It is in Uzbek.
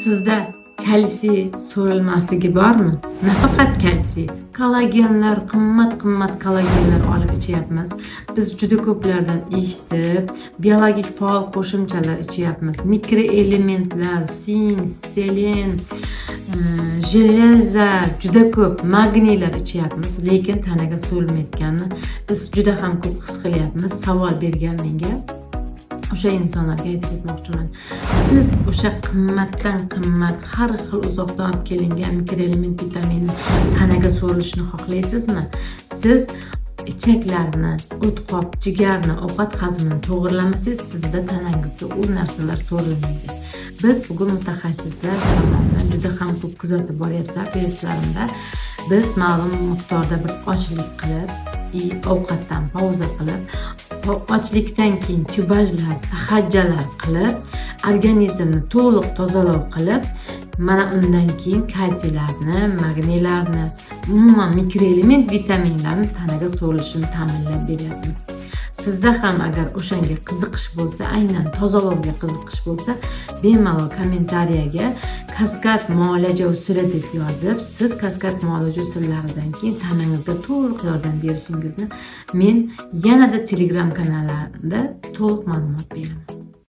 Sizda kalsiy so'rilmasligi bormi? Nafaqat kalsiy, kollagenlar, qimmat-qimmat kollagenlar olib ichyapmiz. Biz juda ko'plardan eshitib, biologik faol qo'shimchalar ichyapmiz. Mikroelementlar, sink, selen, железо, juda ko'p magniylar ichyapmiz, lekin tanaga so'rilmayotganini biz juda ham ko'p his qilyapmiz. Savol bergan menga o'sha insonlarga aytib ketmoqchiman. Siz o'sha qimmatdan qimmat, har xil uzoqdan olib kelingan mikroelement vitaminni tanaga so'rilishini xohlaysizmi? Siz ichaklarni, o'tqop, jigarni, ovqat hazmini to'g'irlamasangiz, sizda tanangizga u narsalar so'rilmaydi. Biz bugun mutaxassislar tomonidan juda ham ko'p kuzatib boryapsizlar reyslarimda. Biz ma'lum miqdorda bir ochlik qilib, и ovqatdan pauza qilib, ochlikdan keyin tubajlar, sahajjalar qilib, organizmni to'liq tozalov qilib, mana undan keyin kalsiylarni, magniylarni, umuman mikroelement vitaminlarni tanaga so'rilishini ta'minlab beryapmiz. Sizda ham agar o'shanga qiziqish bo'lsa, aynan tozalovga qiziqish bo'lsa, bemalol kommentariyaga "Kaskad muolaja usuli" deb yozib, siz kaskad muolaja usullaridan keyin tanangizga to'liq yordam berishingizni men yanada Telegram kanalimda to'liq ma'lumot beraman.